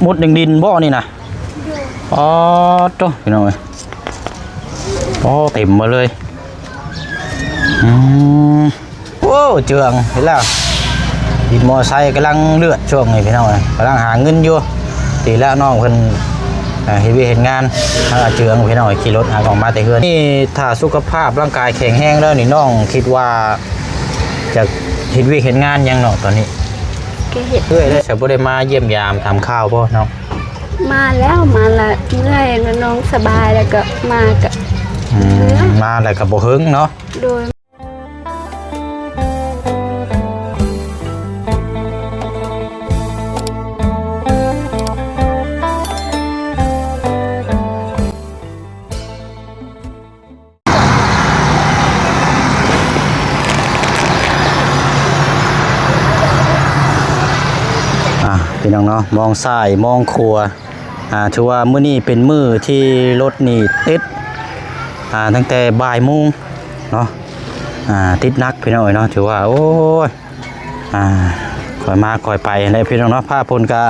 ມຸດດິນບໍ່ນີ້ນະ? ໂດຍ. ອໍ ໂຕ ພີ່ນ້ອງເອີຍ ໂອ້ ເຕັມໝົດເລີຍ. ອືມ ໂອ້ ເຈືອງເຫັນແລ້ວ ວິນມໍໄຊກຳລັງເລືອດຊ່ວງນີ້ ພີ່ນ້ອງເອີຍ ກຳລັງຫາເງິນຢູ່. ດີແລ້ວນ້ອງເພິ່ນ ເອີ ເຮັດວຽກເຮັດງານ ທາງອາເຈືອງ ພີ່ນ້ອງເອີຍ ຂີ່ລົດຫາອອກມາແຕ່ເຮືອນ. ນີ້ຖ້າສຸຂະພາບຮ່າງກາຍແຂງແຮງແລ້ວນີ້ ນ້ອງຄິດວ່າຈະເຮັດວຽກເຮັດງານຫຍັງເນາະຕອນນີ້? ກໍເຮັດ ເອື້ອຍໄດ້ ສະບໍ່ໄດ້ມາຢ້ຽມຢາມຖາມຂ່າວບໍ່ນ້ອງ? ມາແລ້ວ ມາລະເມື່ອຍ ນ້ອງສະບາຍ ແລ້ວກໍມາກໍ ອືມ ເມື່ອຍ ມາແລ້ວກໍບໍ່ເຫິງເນາະ. ໂດຍ. ອ່າ ພີ່ນ້ອງເນາະ ມອງຊ້າຍມອງຂວາ ອ່າ ຖືວ່າມື້ນີ້ເປັນມື້ທີ່ລົດນີ້ຕິດ ອ່າ ຕັ້ງແຕ່ບ່າຍໂມງເນາະ ອ່າ ຕິດໜັກ ພີ່ນ້ອງເອີຍເນາະ ຖືວ່າ ໂອ້ຍ ອ່າ ຄ່ອຍມາຄ່ອຍໄປຫັ້ນແຫຼະ ພີ່ນ້ອງເນາະ. ຟ້າຝົນກະ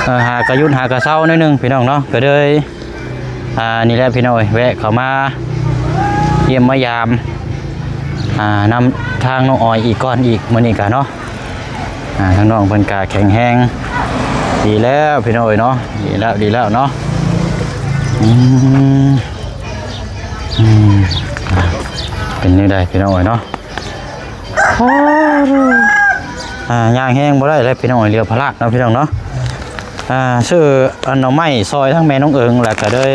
ເອີ ຫາກະຢຸດຫາກະເຊົາໜ້ອຍໜຶ່ງ ພີ່ນ້ອງເນາະ ກະເລີຍ ອ່າ ນີ້ແຫຼະ ພີ່ນ້ອງເອີຍ ແວະເຂົ້າມາຢ້ຽມມາຢາມ ອ່າ ນຳທາງນ້ອງອອຍອີກກ່ອນອີກ ມື້ນີ້ກະເນາະ. ອ່າ ທາງນ້ອງເພິ່ນກະແຂງແຮງດີແລ້ວ ພີ່ນ້ອງເອີຍເນາະ ດີແລ້ວ ດີແລ້ວເນາະ. ອືມ ອືມ ອ່າ ເປັນແນວໃດ ພີ່ນ້ອງເອີຍເນາະ? ອ່າ ຍ່າງແຮງບໍ່ໄດ້ແລ້ວ ພີ່ນ້ອງເອີຍ ເຫຼືອພະລາດເນາະ ພີ່ນ້ອງເນາະ. ອ່າ ຊື້ອັນໜໍ່ໄມ້ຊ່ອຍທັງແມ່ນ້ອງເອີງ ແລ້ວກະເລີຍ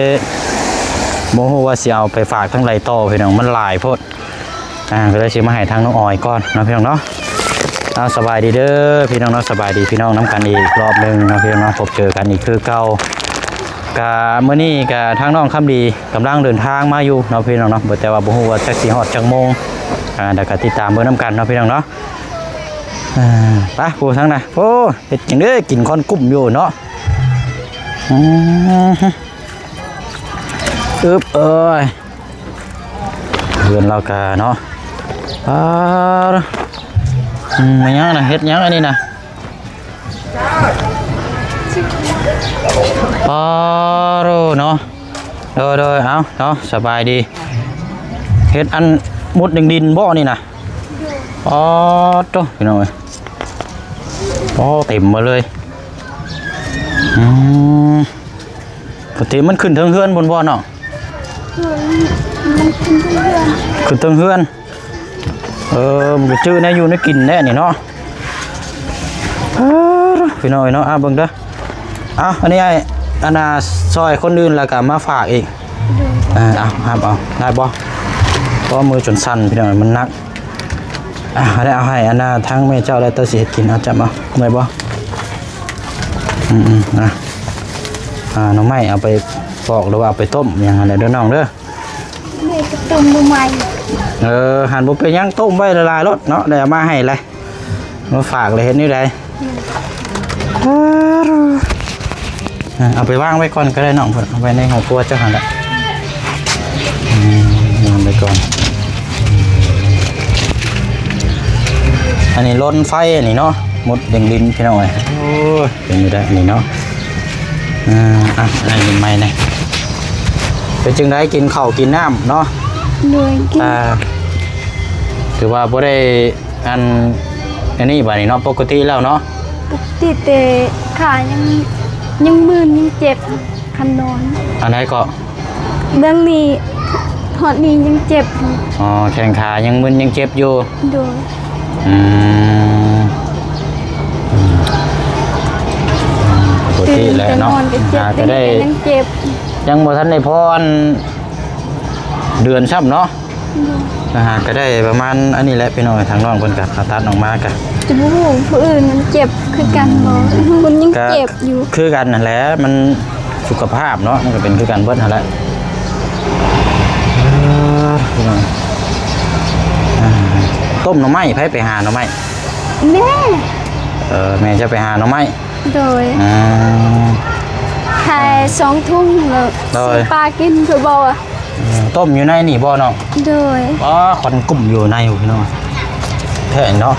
ບໍ່ຮູ້ວ່າຊິເອົາໄປຝາກທາງໃດຕໍ່ ພີ່ນ້ອງ ມັນຫຼາຍໂພດ. ອ່າ ກໍເລີຍຊິມາໃຫ້ທາງນ້ອງອອຍກ່ອນເນາະ ພີ່ນ້ອງເນາະ. ເອົາ ສະບາຍດີເດີພີ່ນ້ອງເນາະ ສະບາຍດີພີ່ນ້ອງນຳກັນອີກລອບໜຶ່ງເນາະ ພີ່ນ້ອງເນາະ ພົບເຈີກັນອີກຄືເກົ່າ. ກະມື້ນີ້ກະທາງນ້ອງຄຳດີກຳລັງເດີນທາງມາຢູ່ເນາະ ພີ່ນ້ອງເນາະ ແຕ່ວ່າບໍ່ຮູ້ວ່າຈັກຊິຮອດຈັກໂມງ ອ່າ ແລ້ວກະຕິດຕາມເບິ່ງນຳກັນເນາະ ພີ່ນ້ອງເນາະ. ອ່າ ໄປຜູ້ທາງນັ້ນ ໂອ້ ເຮັດຫຍັງເດ້ ກິນຄອນກຸ້ມຢູ່ເນາະ. ອືມ ອຶບ ເອີຍ ເຮືອນລາວກາເນາະ. ປາດ ອືມ ແມ່ນຫຍັງນະ ເຮັດຫຍັງອັນນີ້ນະ? ປາດເນາະ. ໂດຍໆ ເອົາເນາະ ສະບາຍດີ. ເຮັດອັນມຸດດິນບໍ່ນີ້ນະ? ປາດໂທ້ ພີ່ນ້ອງເອີຍ ໂອ້ ເຕັມໝົດເລີຍ. ອືມ ປົກກະຕິມັນຂຶ້ນເທິງເຮືອນພຸ້ນບໍ່ນ້ອງ? ໂດຍ ມັນຂຶ້ນເທິງເຮືອນ ຂຶ້ນເທິງເຮືອນ. ເອີ ມັນກໍຈື່ແນວຢູ່ແນວກິນແດ່ນີ້ເນາະ. ເອີ ພີ່ນ້ອງເອີຍເນາະ ອ່າ ເບິ່ງເດີ. ເອົາ ອັນນີ້ອ້າຍ ອັນນ່າ ຊ່ອຍຄົນອື່ນແລ້ວກໍມາຝາກອີກ. ໂດຍ ເອີ ເອົາ ຮັບເອົາ ໄດ້ບໍ່? ເພາະວ່າມືຈົນສັ່ນ ພີ່ນ້ອງເອີຍ ມັນໜັກ. ອ່າ ເອົາ ເອົາໃຫ້ອັນນ່າ ທາງແມ່ເຈົ້າ ແລ້ວເຈົ້າຊິເຮັດກິນ ເອົາ ຈັບເອົາ ໄດ້ບໍ່? ອືມໆ ອ່າ ໜໍ່ໄມ້ເອົາໄປປອກ ຫຼືວ່າເອົາໄປຕົ້ມຫຍັງຫັ້ນແຫຼະເດີນ້ອງເດີ. ແມ່ກໍຕົ້ມບໍ່ໄໝ້. ເອີ ຫັ້ນບໍ່ເປັນຫຍັງ ຕົ້ມໄວ້ຫຼາຍໆໂລດເນາະ ແລ້ວເອົາມາໃຫ້ແຫຼະ ມາຝາກແລ້ວເຮັດແນວໃດ? ເອີ ເອົາໄປວາງໄວ້ກ່ອນກໍໄດ້ນ້ອງ ເອົາໄວ້ໃນຫ້ອງຄົວເຈົ້າຫັ້ນແຫຼະ. ອືມ ວາງໄວ້ກ່ອນ. ອັນນີ້ລົນໄຟອັນນີ້ເນາະ ໝົດເດ້ງດິນ ພີ່ນ້ອງເອີຍ. ໂອ້ຍ ເປັນໄດ້ນີ້ເນາະ. ອ່າ ອ່ະ ອັນນີ້ໃໝ່ແດ່ ເປັນຈັ່ງໃດ ກິນເຂົ້າກິນນ້ຳເນາະ? ໂດຍ ກິນ ອ່າ ຖືວ່າບໍ່ໄດ້ອັນ ອັນນີ້ບາດນີ້ເນາະ ປົກກະຕິແລ້ວເນາະ? ປົກກະຕິແຕ່ຂາຍັງ ຍັງມື່ນຍັງເຈັບ ຄັນນອນ. ອັນໃດເກາະ? ເບື້ອງນີ້ຮອດນີ້ຍັງເຈັບ. ອໍ ແຂ້ງຂາຍັງມຶນຍັງເຈັບຢູ່. ໂດຍ ອືມ ອືມ ປົກກະຕິແຫຼະເນາະ. ຕື່ນແຕ່ນອນກໍເຈັບ ຫາກໍໄດ້ ເດຍວນີ້ກໍຍັງເຈັບ ຍັງບໍ່ທັນໄດ້ພໍອັນເດືອນຊ້ຳເນາະ. ໂດຍ ອ່າ ຫາກໍໄດ້ປະມານອັນນີ້ແຫຼະ ພີ່ນ້ອງ. ທາງນ້ອງເພິ່ນກໍຜ່າຕັດອອກມາກໍ ຈະບໍ່ຮູ້ຜູ້ອື່ນມັນເຈັບຄືກັນບໍ່? ມັນຍັງເຈັບຢູ່ ກໍຄືກັນຫັ້ນແຫຼະ ມັນສຸຂະພາບເນາະ ມັນກໍເປັນຄືກັນເບິດຫັ້ນແຫຼະ. ເອີ ພີ່ນ້ອງ ອ່າ ຕົ້ມໜໍ່ໄມ້ ໃຜໄປຫາໜໍ່ໄມ້? ແມ່. ເອີ ແມ່ຈະໄປຫາໜໍ່ໄມ້. ໂດຍ ອືມ ຂາຍສອງຖົງແລ້ວ ໂດຍ ຊື້ປາກິນເພິ່ນບອກວ່າ ອືມ ຕົ້ມຢູ່ໃນນີ້ບໍ່ນ້ອງ? ໂດຍ ອໍ ຄວັນກຸ້ມຢູ່ໃນພຸ້ນພີ່ນ້ອງ ແທ້ເນາະ.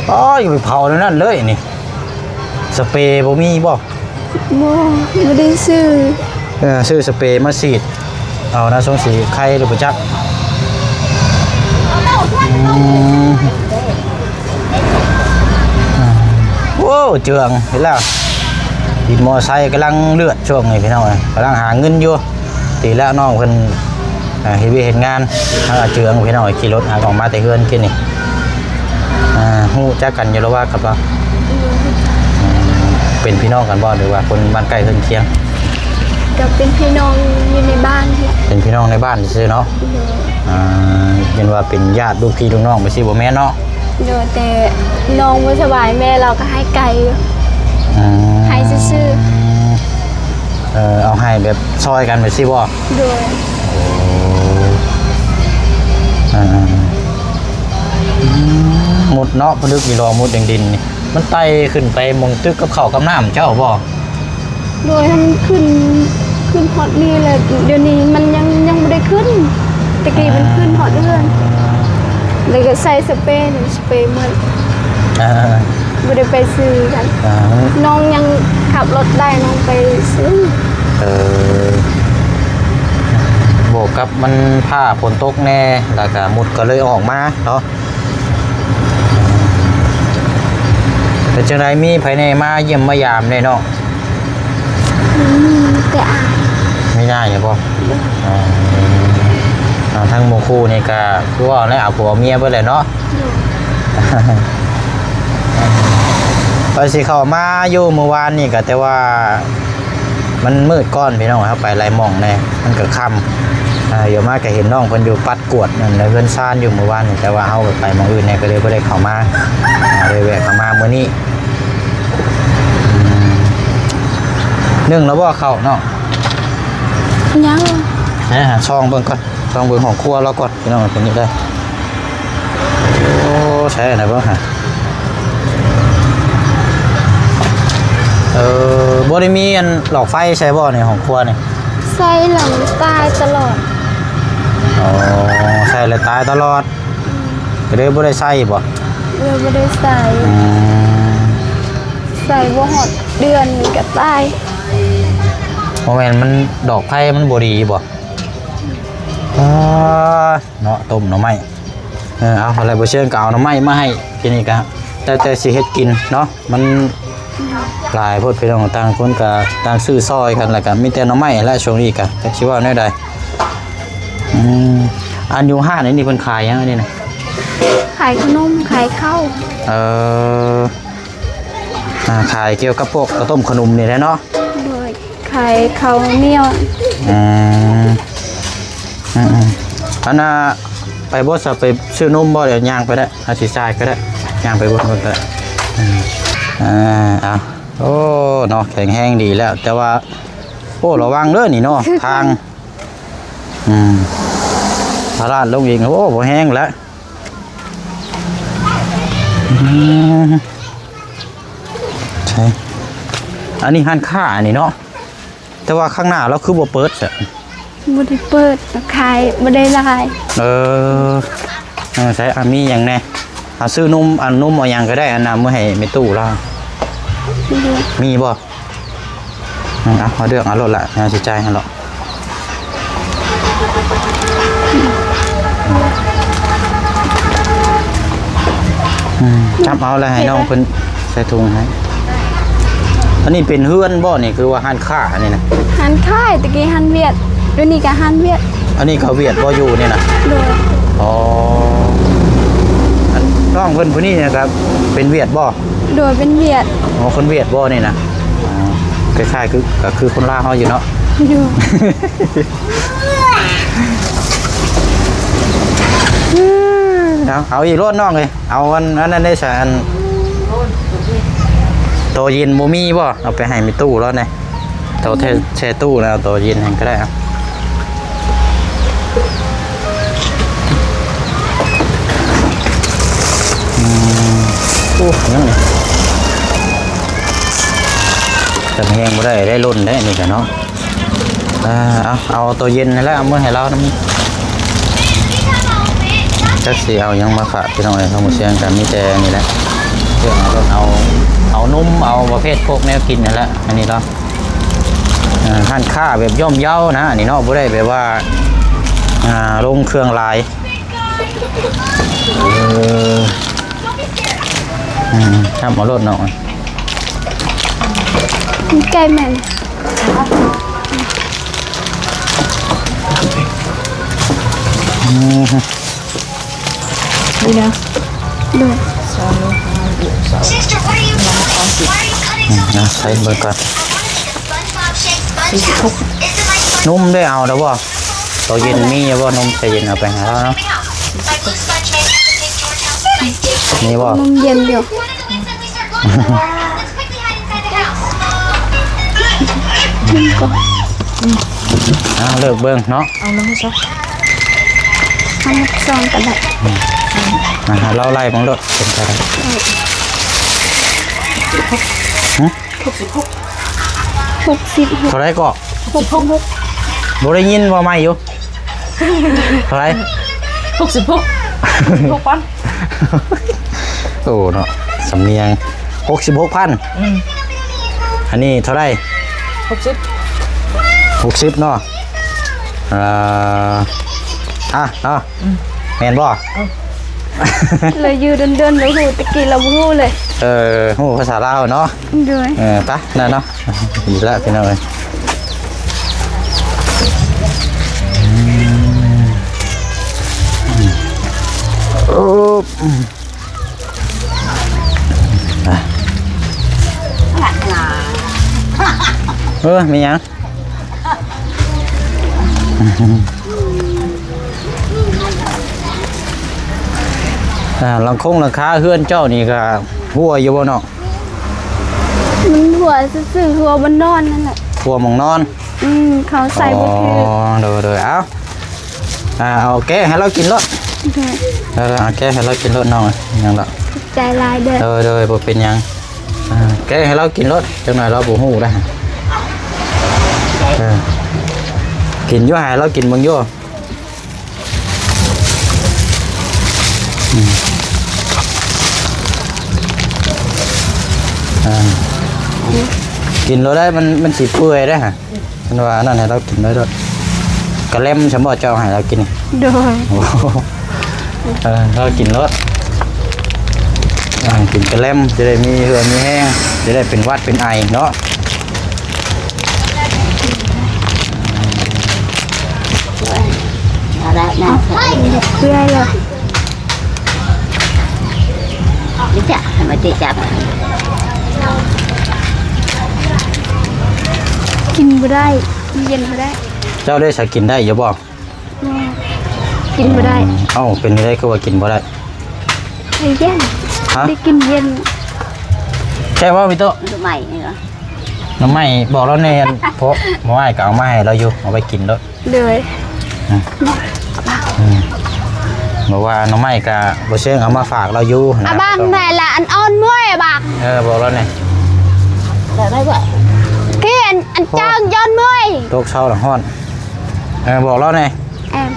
ອໍ ຢ່າໄປເຜົາແນວນັ້ນເລີຍນີ້ ສະເປບໍ່ມີບໍ່? ບໍ່ ບໍ່ໄດ້ຊື້. ເອີ ຊື້ສະເປມາສີດເອົານະ ສົງຊິໄຄຫຼືບໍ່ຈັກ. ອືມ ໂອ້ ເຈືອງເຫັນແລ້ວ ວິນມໍໄຊກຳລັງເລືອດຊ່ວງນີ້ພີ່ນ້ອງເອີຍ ກຳລັງຫາເງິນຢູ່. ດີແລ້ວນ້ອງເພິ່ນ ອ່າ ເຮັດວຽກເຮັດງານ ທາງອາເຈືອງພີ່ນ້ອງ ຂີ່ລົດຫາອອກມາແຕ່ເຮືອນກິນນີ້. ອ່າ ຮູ້ຈັກກັນຢູ່ລະວ່າກັບລາວ? ເປັນພີ່ນ້ອງກັນບໍ່ ຫຼືວ່າຄົນບ້ານໃກ້ເຮືອນຄຽງ? ກໍເປັນພີ່ນ້ອງຢູ່ໃນບ້ານ. ເປັນພີ່ນ້ອງໃນບ້ານຊື່ໆເນາະ. ອ່າ ເປັນວ່າເປັນຍາດລູກພີ່ລູກນ້ອງໄປຊີ້ບໍ່ແມ່ນເນາະ? ໂດຍ ແຕ່ນ້ອງບໍ່ສະບາຍ ແມ່ລາວກໍໃຫ້ໄກ່ຢູ່. ອືມ ໃຫ້ຊື່ໆ. ເອີ ເອົາໃຫ້ແບບຊ່ອຍກັນໄປຊີ້ບໍ່? ໂດຍ. ໂອ້ ອ່າໆ ມຸດເນາະ ປາດຶກອີຫຼໍມຸດແດງດິນນີ້ ມັນໄຕ່ຂຶ້ນໄປໝ່ອງຕຶກກັບເຂົ້າກັບນ້ຳເຈົ້າບໍ່? ໂດຍ ມັນຂຶ້ນ ຂຶ້ນຮອດນີ້ແຫຼະ ດຽວນີ້ມັນຍັງ ຍັງບໍ່ໄດ້ຂຶ້ນ. ແຕ່ກີ້ມັນຂຶ້ນຮອດເຮືອນ ແລ້ວກໍໃສ່ສະເປ ສະເປໝົດ. ອ່າ ບໍ່ໄດ້ໄປຊື້ກັນ. ອ່າ ນ້ອງຍັງຂັບລົດໄດ້ ນ້ອງໄປຊື້. ເອີ ບວກກັບມັນຟ້າຝົນຕົກແດ່ ແລ້ວກໍມຸດກໍເລີຍອອກມາເນາະ. ເປັນຈັ່ງໃດ ມີໃຜແດ່ມາຢ້ຽມມາຢາມແດ່ເນາະ? ມີແຕ່ອ້າຍ. ມີອ້າຍຢູ່ບໍ່? ໂດຍ. ອໍ ທາງໝູ່ຄູ່ນີ້ກໍຄືວ່າແຫຼະ ເອົາຜົວເອົາເມຍເບິດແຫຼະເນາະ. ໂດຍ. ວ່າຊິເຂົ້າມາຢູ່ມື້ວານນີ້ກໍ ແຕ່ວ່າມັນມືດກ່ອນພີ່ນ້ອງ ເຮົາໄປຫຼາຍໝ່ອງແດ່ ມັນກໍຄ່ຳ. ອ່າ ດຽວມາກໍເຫັນນ້ອງເພິ່ນຢູ່ປັດກວາດນັ້ນແຫຼະ ເຮືອນຊານຢູ່ມື້ວານນີ້ ແຕ່ວ່າເຮົາກໍໄປໝ່ອງອື່ນແດ່ ກໍເລີຍບໍ່ໄດ້ເຂົ້າມາ. ອ່າ ເລີຍແວະເຂົ້າມາມື້ນີ້. ອືມ ໜຶ້ງແລ້ວບໍ່ເຂົ້ານ້ອງ? ຍັງ. ເອີ ຫາຊ່ອງເບິ່ງກ່ອນ ຊ່ອງເບິ່ງຫ້ອງຄົວລາວກ່ອນ ພີ່ນ້ອງ ເປັນຈັ່ງໃດ. ໂອ້ ໃຊ້ອັນໃດເບິ່ງຫາ. ເອີ ບໍ່ໄດ້ມີອັນຫຼອດໄຟໃສ່ບໍ່ໃນຫ້ອງຄົວນີ້? ໃສ່ແລ້ວຕາຍຕະຫຼອດ. ອໍ ໃສ່ແລ້ວຕາຍຕະຫຼອດ. ອືມ ກໍເລີຍບໍ່ໄດ້ໃສ່ບໍ່? ເລີຍບໍ່ໄດ້ໃສ່. ອືມ ໃສ່ບໍ່ຮອດເດືອນກໍຕາຍ. ບໍ່ແມ່ນມັນ ດອກໄຟມັນບໍ່ດີບໍ່? ອ່າ ເນາະ ຕົ້ມໜໍ່ໄມ້. ເອີ ເອົາ ແລ້ວບໍ່ເຊີນກໍເອົາໜໍ່ໄມ້ມາໃຫ້ ທີນີ້ກໍແລ້ວແຕ່ຊິເຮັດກິນເນາະ ມັນຫຼາຍໂພດພີ່ນ້ອງ ຕ່າງຄົນກໍຕ່າງຊື້ຊ່ອຍກັນ ແລ້ວກໍມີແຕ່ໜໍ່ໄມ້ແຫຼະ ຊ່ວງນີ້ກໍຈັກຊິເວົ້າແນວໃດ. ອືມ ອັນຢູ່ຮ້ານອັນນີ້ເພິ່ນຂາຍຫຍັງອັນນີ້ນະ? ຂາຍຂະໜົມ ຂາຍເຂົ້າ. ເອີ ອ່າ ຂາຍກ່ຽວກັບພວກເຂົ້າຕົ້ມຂະໜົມນີ້ແຫຼະເນາະ. ໂດຍ ຂາຍເຂົ້າໜຽວ. ອືມ ອືມໆ ອັນນ່າ ໄປບໍ່ຊະ ໄປຊື້ນົມບໍ່? ດຽວຍ່າງໄປໄດ້ ເຮົາຊິຈ່າຍກໍໄດ້ ຍ່າງໄປເບິ່ງກ່ອນກໍໄດ້. ອືມ ອ່າ ເອົາ ໂອ້ ເນາະ ແຂງແຮງດີແລ້ວ ແຕ່ວ່າ ໂອ້ ລະວັງເດີນີ້ເນາະ ທາງ ອືມ ພາລາດລົງອີກ ໂອ້ ບໍ່ແຮງແລ້ວ. ອືມ ໃຊ່ ອັນນີ້ຮ້ານຄ້າອັນນີ້ເນາະ ແຕ່ວ່າຂ້າງໜ້າລາວຄືບໍ່ເປີດຊະ? ບໍ່ໄດ້ເປີດ ຂາຍບໍ່ໄດ້ຫຼາຍ. ເອີ ເອີ ໃສ່ ອ່າ ມີຫຍັງແດ່? ເອົາ ຊື້ນົມ ອັນ ນົມເອົາຫຍັງກໍໄດ້ ອັນນຳ ເອົາໃຫ້ແມ່ຕູ້ລາວ. ມີບໍ່? ອືມ ເອົາ ເອົາເລືອກເອົາໂລດລະ ເຮົາຊິຈ່າຍໃຫ້ໂລດ. ອືມ ຈັບເອົາແລ້ວໃຫ້ນ້ອງເພິ່ນໃສ່ຖົງໃຫ້. ອັນນີ້ເປັນເຮືອນບໍ່ນີ້ ຄືວ່າຮ້ານຄ້າອັນນີ້ນະ? ຮ້ານຄ້າ ແຕ່ກີ້ຮ້ານຫວຽດ ດຽວນີ້ກໍຮ້ານຫວຽດ. ອັນນີ້ກໍຫວຽດບໍ່ຢູ່ນີ້ນະ? ໂດຍ. ອໍ ອັນນ້ອງເພິ່ນຜູ້ນີ້ນະ ກໍເປັນຫວຽດບໍ່? ໂດຍ ເປັນຫວຽດ. ອໍ ຄົນຫວຽດບໍ່ນີ້ນະ? ອໍ ຄ້າຍໆ ຄື ກໍຄືຄົນລາວເຮົາຢູ່ເນາະ. ຢູ່ ເອົາ ເອົາອີກໂລດນ້ອງເອີຍ. ເອົາອັນ ອັນນັ້ນໄດ້ຊະ ອັນ ໂຕເຢັນບໍ່ມີບໍ່? ເອົາໄປໃຫ້ແມ່ຕູ້ລາວແດ່. ໂຕແຊ່ ອືມ ແຊ່ຕູ້ແລ້ວ ໂຕເຢັນຫັ້ນກໍໄດ້. ອືມ ໂອ້ ຍັງນີ້ ຈັບແຮງບໍ່ໄດ້ ໄດ້ຫຼົ່ນໄດ້ນີ້ກະເນາະ. ອ່າ ເອົາ ເອົາໂຕເຢັນຫັ້ນແຫຼະ ເອົາເມືອໃຫ້ລາວນຳ. ຈັກຊິເອົາຫຍັງມາຝາກພີ່ນ້ອງເອີຍ ທາງໝູ່ຊຽງກໍມີແຕ່ນີ້ແຫຼະ. ເອົາ ເອົານົມ ເອົາປະເພດພວກແນວກິນຫັ້ນແຫຼະ ອັນນີ້ເນາະ. ເອີ ຮ້ານຄ້າແບບຍ່ອມເຍົານະ ອັນນີ້ເນາະ ບໍ່ໄດ້ແບບວ່າ ອ່າ ລົງເຄື່ອງຫຼາຍ. ເອີ ອືມ ທຳເອົາໂລດເນາະ ໄກ່ແມ່ນ ອືມ. ນີ້ນະ ໂດຍ ອືມ ເອົາໃສ່ເບິ່ງກ່ອນ. ນົມໄດ້ເອົາແລ້ວບໍ່? ເຂົ້າເຢັນມີຢູ່ບໍ່? ນົມໃສ່ເຢັນເອົາໄປໃຫ້ລາວເນາະ ມີບໍ່? ນົມເຢັນຢູ່. ອ່າ ເລືອກເບິ່ງເນາະ ເອົາມາໃຫ້ຊະ ເອົາມາຊອງກໍໄດ້ ອ່າ ລາວໄລ່ເບິ່ງໂລດ ເປັນເທົ່າໃດ? ຫຶ? ຫົກສິບຫົກ ຫົກສິບຫົກ ເທົ່າໃດກໍ? ຫົກສິບຫົກ ບໍ່ໄດ້ຍິນ ເວົ້າໃໝ່ຢູ່. ເທົ່າໃດ? ຫົກສິບຫົກ ຫົກສິບຫົກພັນ. ໂອ້ເນາະ ສຳນຽງ ຫົກສິບຫົກພັນ. ອືມ ອັນນີ້ເທົ່າໃດ? ຫົກສິບ ຫົກສິບເນາະ. ເອີ ອ່ະເນາະ ອືມ ແມ່ນບໍ່? ເອີ ລາວຢູ່ດົນໆ ລາວຮູ້ ແຕ່ກີ້ລາວບໍ່ຮູ້ເລີຍ. ເອີ ຮູ້ພາສາລາວເນາະ. ໂດຍ ເອີ ໄປ ນັ້ນເນາະ ດີລະພີ່ນ້ອງເອີຍ. ໂອ້ ອືມ ອ່ະ ເອີ ມີຫຍັງ? ອ່າ ຫຼັງຄົງຫຼັງຄາເຮືອນເຈົ້ານີ້ກໍຮົ່ວຢູ່ບໍ່ເນາະ? ມັນຮົ່ວຊື່ໆ ຮົ່ວບ່ອນນອນນັ້ນແຫຼະ ຮົ່ວໝ່ອງນອນ. ອືມ ເຂົາໃສ່ບໍ່ຖືກ. ອໍ ໂດຍໆ ເອົາ ອ່າ ເອົາແກະໃຫ້ລາວກິນໂລດ. ໂດຍ ເອີ ເອົາແກະໃຫ້ລາວກິນໂລດນ້ອງ ຫຍັງດອກ. ຂອບໃຈຫຼາຍເດີ. ໂດຍໆ ບໍ່ເປັນຫຍັງ. ອ່າ ແກະໃຫ້ລາວກິນໂລດ ຈັກໜ່ອຍລາວບໍ່ຮູ້ໄດ໋. ເອີ ກິນຢູ່ ໃຫ້ລາວກິນເບິ່ງຢູ່. ອືມ ອ່າ ກິນໂລດໄດ໋ ມັນ ມັນຊິເປື່ອຍໄດ໋ຫະ. ເພິ່ນວ່າອັນນັ້ນໃຫ້ລາວກິນໄວ້ໂລດ. ກະແລັມຊັ້ນບໍ່ ເຈົ້າໃຫ້ລາວກິນ? ໂດຍ ໂອ້ ເອີ ລາວກິນໂລດ. ອ່າ ກິນກະແລັມ ຈະໄດ້ມີເຫື່ອມີແຮງ ຈະໄດ້ເປັນຫວັດເປັນໄອເນາະ. ເປື່ອຍແລ້ວ. ກິນບໍ່ໄດ້ ເຢັນບໍ່ໄດ້. ເຈົ້າໄດ້ສາກິນໄດ້ຢູ່ບໍ່? ບໍ່ ກິນບໍ່ໄດ້. ເອົ້າ ເປັນຈັ່ງໃດຄືວ່າກິນບໍ່ໄດ້? ເຢັນ. ຮະ? ໄດ້ກິນເຢັນ. ແຊບບໍ່ ມີໂຕ? ໜໍ່ໄມ້ນີ້ເນາະ ໜໍ່ໄມ້ ບອກລາວແດ່. ເພາະໝໍອ້າຍກໍເອົາມາໃຫ້ລາວຢູ່ ເອົາໄວ້ກິນໂລດ. ໂດຍ ອືມ ອືມ ບອກວ່າໜໍ່ໄມ້ກະບໍ່ເຊີງເອົາມາຝາກລາວຢູ່ນະ. ອາບັງແມ່ລະ ອັນອ່ອນເມື່ອຍອາບັງ. ເອີ ບອກລາວແດ່. ແບບໃດບໍ່? ທີ່ອັນ ອັນເຈີຍອ່ອນເມື່ອຍ. ຕົກເຊົ້າລະຮ້ອນ. ເອີ ບອກລາວແດ່. ແອມ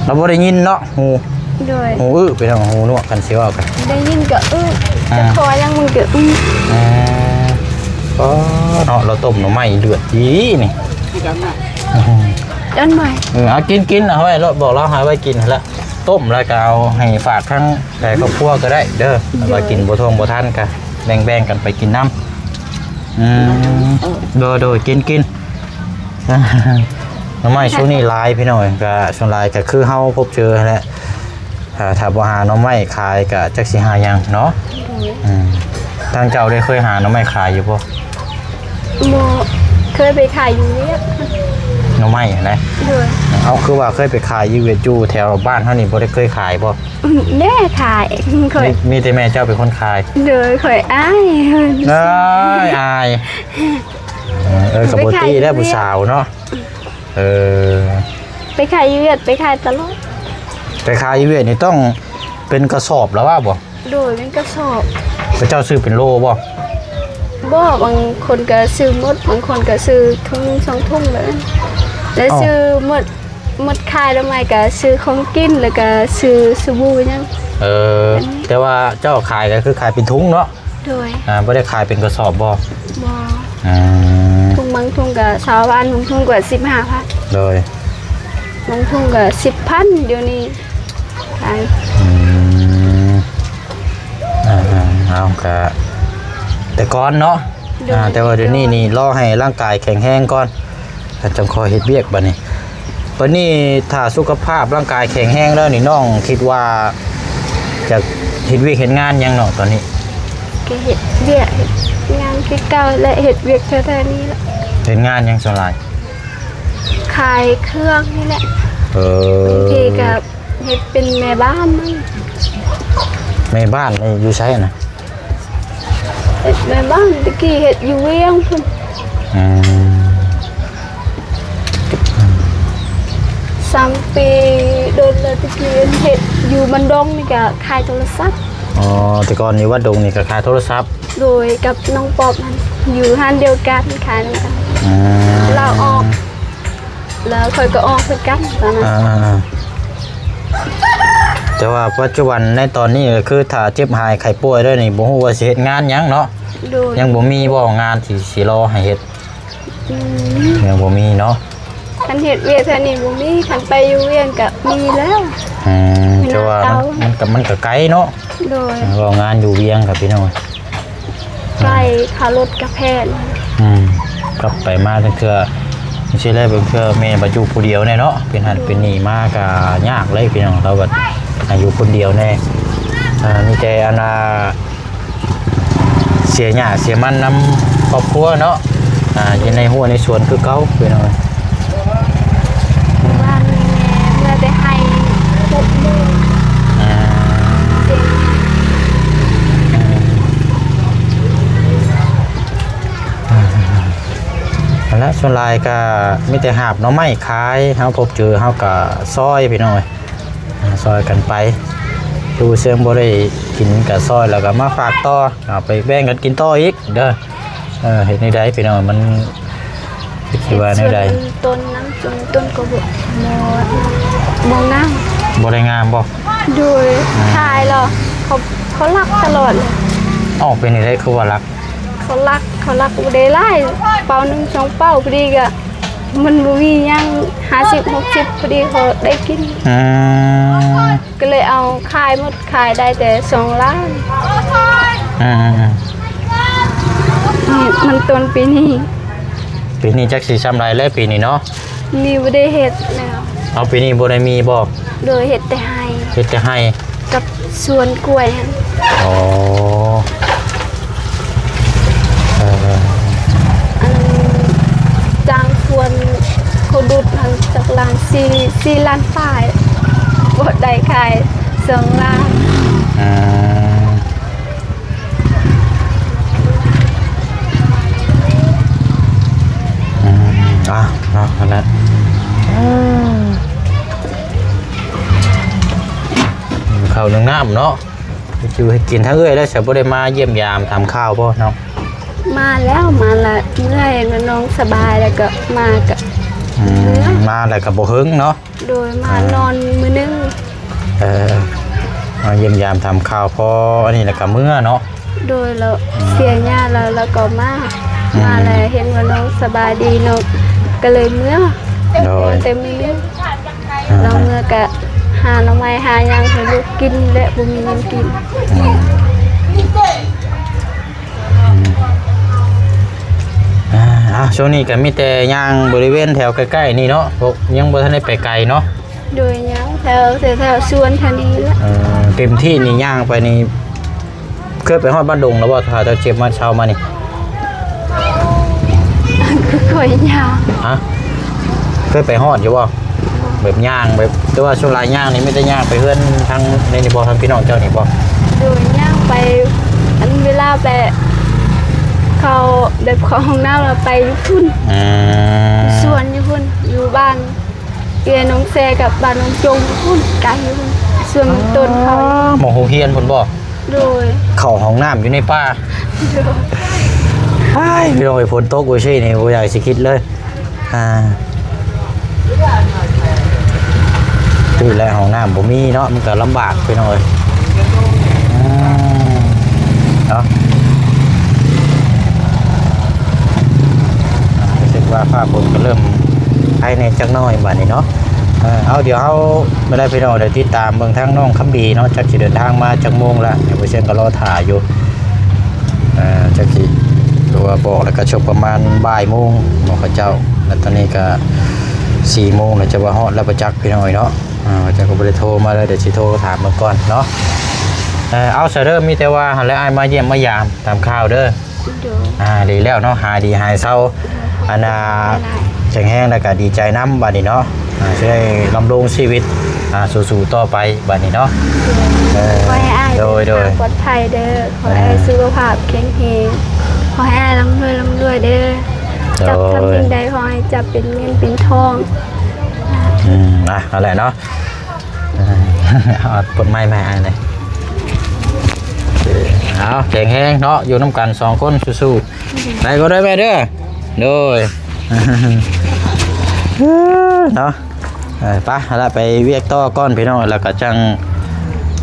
ລາວບໍ່ໄດ້ຍິນເນາະ ຫູ. ໂດຍ ຫູອື້ ໄປທາງຫູໜວກ ຄັນຊິເວົ້າກັນ ໄດ້ຍິນກໍອື້ ອ່າ ຈະຂໍຫຍັງມັນກໍອື້. ອ່າ ອໍ ເນາະ ລາວຕົ້ມໜໍ່ໄມ້ເດືອດດີນີ້. ເອີ ເອົາກິນໆ ເອົາໄວ້ໂລດ ບອກລາວໃຫ້ໄວ້ກິນຫັ້ນລະ. ຕົ້ມແລ້ວກໍເອົາໃຫ້ຝາກທາງໃນຄອບຄົວກໍໄດ້ເດີ. ໂດຍ ວ່າກິນບໍ່ທົ່ງບໍ່ທັນກໍແບ່ງໆກັນໄປກິນນຳ. ອືມ ເອີ ໂດຍໆ ກິນໆ. ໜໍ່ໄມ້ຊ່ວງນີ້ຫຼາຍພີ່ນ້ອງເອີຍ ກໍສ່ວນຫຼາຍກໍຄືເຮົາພົບເຈີຫັ້ນແຫຼະ. ອ່າ ຖ້າບໍ່ຫາໜໍ່ໄມ້ຂາຍກໍຈັກຊິຫາຫຍັງເນາະ. ໂດຍ ອືມ ທາງເຈົ້າໄດ້ເຄີຍຫາໜໍ່ໄມ້ຂາຍຢູ່ບໍ່? ບໍ່ ເຄີຍໄປຂາຍຢູ່ວຽດ. ໜໍ່ໄມ້ຫັ້ນນະ? ໂດຍ ເອົາ ຄືວ່າເຄີຍໄປຂາຍຢູ່ວຽດ ຢູ່ແຖວບ້ານເຮົານີ້ ບໍ່ໄດ້ເຄີຍຂາຍບໍ່? ແມ່ຂາຍ ຂ້ອຍ ມີ ມີແຕ່ແມ່ເຈົ້າເປັນຄົນຂາຍ. ໂດຍ ຂ້ອຍອາຍ. ເອີຍ ອາຍ. ເອີ ເອີ ກໍບໍ່ຕິແລ້ວຜູ້ສາວເນາະ. ເອີ ໄປຂາຍຢູ່ວຽດ ໄປຂາຍຕະຫຼອດ. ໄປຂາຍຢູ່ວຽດນີ້ຕ້ອງເປັນກະສອບລະວ່າບໍ່? ໂດຍ ເປັນກະສອບ. ເຂົາເຈົ້າຊື້ເປັນໂລບໍ່? ບໍ່ ບາງຄົນກໍຊື້ໝົດ ບາງຄົນກໍຊື້ຖົງໜຶ່ງສອງຖົງແບບນັ້ນ ແລ້ວຊື້ໝົດ ໝົດຂາຍແລ້ວ ໃໝ່ກໍຊື້ຂອງກິນ ແລ້ວກໍຊື້ສະບູຫຍັງ. ເອີ ແຕ່ວ່າເຈົ້າຂາຍກໍຄືຂາຍເປັນຖົງເນາະ? ໂດຍ ອ່າ ບໍ່ໄດ້ຂາຍເປັນກະສອບບໍ່? ບໍ່ ອ່າ ຖົງບາງຖົງກະຊາວພັນ ບາງຖົງກະສິບຫ້າພັນ ໂດຍ ບາງຖົງກະສິບພັນ ດຽວນີ້ຂາຍ ອືມ ອ່າ ເອົາ ກະແຕ່ກ່ອນເນາະ ໂດຍ ອ່າ ແຕ່ວ່າດຽວນີ້ນີ້ລໍໃຫ້ຮ່າງກາຍແຂງແຮງກ່ອນ ຈັ່ງຄ່ອຍເຮັດວຽກບາດນີ້. ບາດນີ້ຖ້າສຸຂະພາບຮ່າງກາຍແຂງແຮງແລ້ວນີ້ ນ້ອງຄິດວ່າຈະເຮັດວຽກເຮັດງານຫຍັງເນາະຕອນນີ້? ກະເຮັດວຽກເຮັດງານຄືເກົ່າແຫຼະ ເຮັດວຽກແຖວໆນີ້ແຫຼະ. ເຮັດງານຫຍັງສ່ວນຫຼາຍ? ຂາຍເຄື່ອງນີ້ແຫຼະ ເອີ ບາງທີກະເຮັດເປັນແມ່ບ້ານນຳ. ແມ່ບ້ານນີ້ຢູ່ໃສນະ? ເຮັດແມ່ບ້ານ ແຕ່ກີ້ເຮັດຢູ່ວຽງພຸ້ນ ອືມ ສາມປີ ດົນແລ້ວ ແຕ່ກີ້ເຮັດຢູ່ບ້ານດົງນີ້ກະຂາຍໂທລະສັບ. ອໍ ແຕ່ກ່ອນຢູ່ບ້ານດົງນີ້ກະຂາຍໂທລະສັບ ໂດຍ ກັບນ້ອງປອບຫັ້ນ ຢູ່ຮ້ານດຽວກັນ ຂາຍນຳກັນ ອືມ ລາວອອກ ແລ້ວຂ້ອຍກໍອອກຄືກັນຕອນນັ້ນ ອ່າ ແຕ່ວ່າປັດຈຸບັນໃນຕອນນີ້ກໍຄືຖ້າເຈັບຫາຍໄຂ້ປ່ວຍແລ້ວນີ້ ບໍ່ຮູ້ວ່າຊິເຮັດງານຫຍັງເນາະ ໂດຍ ຍັງບໍ່ມີບໍ່ງານທີ່ຊິລໍໃຫ້ເຮັດ? ອືມ ຍັງບໍ່ມີເນາະ ຄັນເຮັດວຽກແຖວນີ້ບໍ່ມີ ຄັນໄປຢູ່ວຽງກໍມີແລ້ວ ອືມ ແຕ່ວ່າມັນ ມັນກໍ ມັນກໍໄກເນາະ ໂດຍ ເວົ້າງານຢູ່ວຽງກໍພີ່ນ້ອງ ໄກ ຄ່າລົດກະແພງ ອືມ ກັບໄປມາຈັ່ງເທື່ອ ຈັ່ງຊີ້ແຫຼະ ບາງເທື່ອແມ່ບາດຢູ່ຜູ້ດຽວແດ່ເນາະ ເປັນຫັ້ນເປັນນີ້ມາກະຍາກເລີຍພີ່ນ້ອງ ລາວບາດຢູ່ຄົນດຽວແດ່ ອ່າ ມີແຕ່ອັນວ່າເສຍຫຍ້າເສຍມັນນຳຄອບຄົວເນາະ ອ່າ ຢູ່ໃນຮົ້ວໃນສວນຄືເກົ່າພີ່ນ້ອງ. ເມື່ອວານນີ້ແມ່ເມືອແຕ່ໄຮ່ ຫົກໂມງ ອ່າ ເຈັດ ອ່າ ຫັ້ນແຫຼະ ສ່ວນຫຼາຍກໍມີແຕ່ຫາບໜໍ່ໄມ້ຂາຍ ເຮົາພົບເຈີເຮົາກໍຊອຍພີ່ນ້ອງເອີຍ ອ່າ ຊອຍກັນໄປ ຜູ້ເຊິ່ງບໍ່ໄດ້ກິນກໍຊອຍ ແລ້ວກໍມາຝາກຕໍ່ ເອົາໄປແບ່ງກັນກິນຕໍ່ອີກເດີ. ເອີ ເຮັດແນວໃດພີ່ນ້ອງ ມັນຄິດວ່າແນວໃດ? ເຮັດສວນມັນຕົ້ນນຳ ສວນມັນຕົ້ນກໍບໍ່ ບໍ່ ບໍ່ງາມ ບໍ່ໄດ້ງາມບໍ່? ໂດຍ ອ່າ ຂາຍແລ້ວ ເຂົາ ເຂົາລັກຕະຫຼອດເລີຍ. ເອົ້າ ເປັນແນວໃດຄືວ່າລັກ? ເຂົາລັກ ເຂົາລັກບໍ່ໄດ້ຫຼາຍ ເປົາໜຶ່ງສອງເປົາ ພໍດີກະມັນບໍ່ມີຫຍັງ ຫ້າສິບຫົກສິບ ພໍດີເຂົາໄດ້ກິນ ອືມ ກໍເລີຍເອົາຂາຍໝົດ ຂາຍໄດ້ແຕ່ສອງລ້ານ ອືມ ອືມ ອືມ ມັນຕົ້ນປີນີ້ ປີນີ້ຈັກຊິຊ່ຳໃດແລ້ວປີນີ້ເນາະ ນີ້ບໍ່ໄດ້ເຮັດແລ້ວ ເອົາ ປີນີ້ບໍ່ໄດ້ມີບໍ່? ໂດຍ ເຮັດແຕ່ໄຮ່ ເຮັດແຕ່ໄຮ່ ກັບສວນກ້ວຍຫັ້ນ ອໍ ເອີ ອັນຈ້າງສວນເຂົາດຸດຫັ້ນ ຈັກລ້ານ ສີ່ ສີ່ລ້ານປາຍ ບໍ່ໄດ້ຂາຍສອງລ້ານ ອ່າ ອືມ ອ່ະ ເນາະ ນັ້ນແຫຼະ ເຂົ້າໜຶ່ງນ້ຳເນາະ ຢູ່ໃຫ້ກິນ ທາງເອື້ອຍແລ້ວ ສະບໍ່ໄດ້ມາຢ້ຽມຢາມຖາມຂ່າວບໍ່ນ້ອງ? ມາແລ້ວ ມາລະເມື່ອຍ ນ້ອງສະບາຍ ແລ້ວກໍມາກໍ ອືມ ເມືອ ມາແລ້ວກໍບໍ່ເຫິງເນາະ ໂດຍ ມາ ອ່າ ນອນມື້ໜຶ່ງ ເອີ ມາຢ້ຽມຢາມຖາມຂ່າວພໍອັນນີ້ແລ້ວກໍເມືອເນາະ ໂດຍ ແລ້ວ ອືມ ເສຍຍາແລ້ວ ແລ້ວກໍມາ ອືມ ມາແລ້ວເຫັນວ່ານ້ອງສະບາຍດີ ນ້ອງກໍເລີຍເມືອ ໂດຍ ແຕ່ມື້ນີ້ ອ່າ ແລ້ວເມືອກໍຫາໜໍ່ໄມ້ຫາຫຍັງໃຫ້ລູກກິນ ແລະ ບໍ່ມີຫຍັງກິນ ອືມ ອືມ ອ່າ ເອົາ ຊ່ວງນີ້ກໍມີແຕ່ຍ່າງບໍລິເວນແຖວໃກ້ໆນີ້ເນາະ ພວກ ຍັງບໍ່ທັນໄດ້ໄປໄກເນາະ ໂດຍ ຍ່າງແຖວ ແຖວ ແຖວສວນແຖວນີ້ແຫຼະ ເອີ ເຕັມທີ່ນີ້ຍ່າງໄປນີ້ ເຄີຍໄປຮອດບ້ານດົງແລ້ວບໍ່? ຖ້າເຈົ້າເຈັບມາເຊົາມານີ້ ຄືຂ້ອຍຍ່າງ ຮະ? ເຄີຍໄປຮອດຢູ່ບໍ່? ແບບຍ່າງແບບ ແຕ່ວ່າສ່ວນຫຼາຍຍ່າງນີ້ມີແຕ່ຍ່າງໄປເຮືອນທາງໃນນີ້ບໍ່? ທາງພີ່ນ້ອງເຈົ້ານີ້ບໍ່? ໂດຍ ຍ່າງໄປ ອັນເວລາໄປເຂົ້າ ແບບເຂົ້າຫ້ອງນ້ຳແລ້ວໄປຢູ່ພຸ້ນ ອືມ ຢູ່ສວນຢູ່ພຸ້ນ ຢູ່ບ້ານເອື້ອຍນ້ອງແຊກັບບ້ານນ້ອງຈົງຢູ່ພຸ້ນ ໄກຢູ່ພຸ້ນ ສວນມັນຕົ້ນເຂົາ ອໍ ໝ່ອງໂຮງຮຽນພຸ້ນບໍ່? ໂດຍ ເຂົ້າຫ້ອງນ້ຳຢູ່ໃນປ່າ ໂດຍ ອ້າຍ ພີ່ນ້ອງເອີຍ ຝົນຕົກວ່າຊີ້ນີ້ ບໍ່ຢາກຊິຄິດເລີຍ ອ່າ ຄືແລ້ວຫ້ອງນ້ຳບໍ່ມີເນາະ ມັນກໍລຳບາກພີ່ນ້ອງເອີຍ ອືມ ເນາະ ຟ້າຝົນກໍເລີ່ມໄຄແດ່ຈັກໜ້ອຍບາດນີ້ເນາະ. ເອີ ເອົາ ດຽວເຮົາ ເມື່ອໃດພີ່ນ້ອງໄດ້ຕິດຕາມເບິ່ງທາງນ້ອງຄຳບີເນາະ ຈັກຊິເດີນທາງມາຈັກໂມງລະ ດຽວບໍ່ຊຽງກໍລໍຖ້າຢູ່. ເອີ ຈັກຊິ ຫຼືວ່າບອກແລ້ວກໍຊ່ວງປະມານບ່າຍໂມງເນາະ ເຂົາເຈົ້າ ແລ້ວຕອນນີ້ກໍສີ່ໂມງແລ້ວ ຈະວ່າຮອດແລ້ວບໍ່ຈັກພີ່ນ້ອງເອີຍເນາະ. ອ່າ ເຂົາເຈົ້າກໍບໍ່ໄດ້ໂທມາເລີຍ ດຽວຊິໂທຖາມເບິ່ງກ່ອນເນາະ. ເອີ ເອົາຊະເດີ ມີແຕ່ວ່າຫັ້ນແຫຼະ ອ້າຍມາຢ້ຽມມາຢາມຕາມຂ່າວເດີ. ໂດຍ ອ່າ ດີແລ້ວເນາະ ຫາຍດີຫາຍເຊົາ ອັນນ່າ ຂອບໃຈຫຼາຍໆ ແຂງແຮງ ແລ້ວກໍດີໃຈນຳບາດນີ້ເນາະ. ອ່າ ຊິໄດ້ດຳລົງຊີວິດ ອ່າ ສູ້ໆຕໍ່ໄປບາດນີ້ເນາະ. ໂດຍ ເອີ ຂໍໃຫ້ອ້າຍ ໂດຍ ເດີນທາງ ໂດຍ ປອດໄພເດີ ຂໍໃຫ້ອ້າຍ ອ່າ ສຸຂະພາບແຂງແຮງ ຂໍໃຫ້ອ້າຍລ່ຳລວຍ ລ່ຳລວຍເດີ. ໂດຍ ຈັບທຳສິ່ງໃດຂໍໃຫ້ຈັບເປັນເງິນເປັນທອງ. ອືມ ອ່ະ ນັ້ນແຫຼະເນາະ. ເອົາ ປົດໄມມາໃຫ້ອ້າຍແດ່. ເອົາ ແຂງແຮງເນາະ ຢູ່ນຳກັນສອງຄົນ ສູ້ໆ ໄດ້ບໍ່ ໄດ້ແມ່ເດີ. ໂດຍ ເນາະ ເອີ ໄປ ຫັ້ນລະ ໄປວຽກຕໍ່ກ່ອນພີ່ນ້ອງ ແລ້ວກໍຈັ່ງ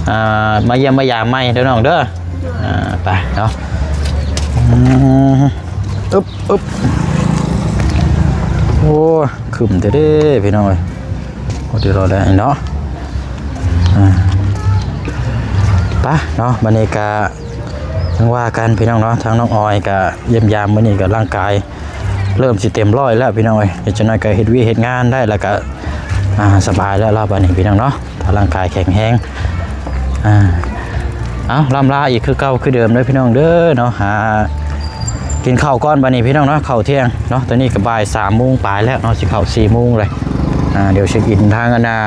ອ່າ ມາຢ້ຽມມາຢາມໃໝ່ເດີນ້ອງເດີ. ອ່າ ໄປເນາະ. ອືມ ອຶບ ອຶບ ໂອ້ ຄຶ້ມແທ້ເດ້ພີ່ນ້ອງເອີຍ. ໂອ້ ດຽວລໍແລ້ວເນາະ. ອ່າ ໄປເນາະ ບັດນີ້ກະຍັງວ່າກັນພີ່ນ້ອງເນາະ. ທາງນ້ອງອອຍກະຢ້ຽມຢາມ ມື້ນີ້ກະຮ່າງກາຍເລີ່ມຊິເຕັມຮ້ອຍແລ້ວພີ່ນ້ອງເອີຍ. ອີກຈັກໜ້ອຍກະເຮັດວຽກເຮັດງານໄດ້ ແລ້ວກະ ອ່າ ສະບາຍແລ້ວລາວບາດນີ້ພີ່ນ້ອງເນາະ ກຳລັງກາຍແຂງແຮງ. ອ່າ ເອົາ ລ່ຳລາອີກຄືເກົ່າຄືເດີມເດີພີ່ນ້ອງເດີເນາະ. ຫາກິນເຂົ້າກ່ອນບາດນີ້ພີ່ນ້ອງເນາະ ເຂົ້າທ່ຽງເນາະ. ຕອນນີ້ກໍບ່າຍສາມໂມງປາຍແລ້ວເນາະ ຊິເຂົ້າສີ່ໂມງເລີຍ. ອ່າ ດຽວເຊັກອິນທາງອັນນ່າ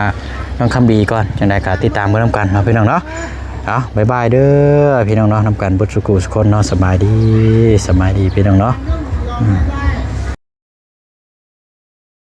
ນ້ອງຄຳບີກ່ອນ ຈັ່ງໃດກໍຕິດຕາມເບິ່ງນຳກັນເນາະພີ່ນ້ອງເນາະ. ເອົາ ບາຍບາຍເດີພີ່ນ້ອງເນາະ ນຳກັນເບິດສູ່ຄູ່ສູ່ຄົນເນາະ. ສະບາຍດີ ສະບາຍດີພີ່ນ້ອງເນາະ. ອືມ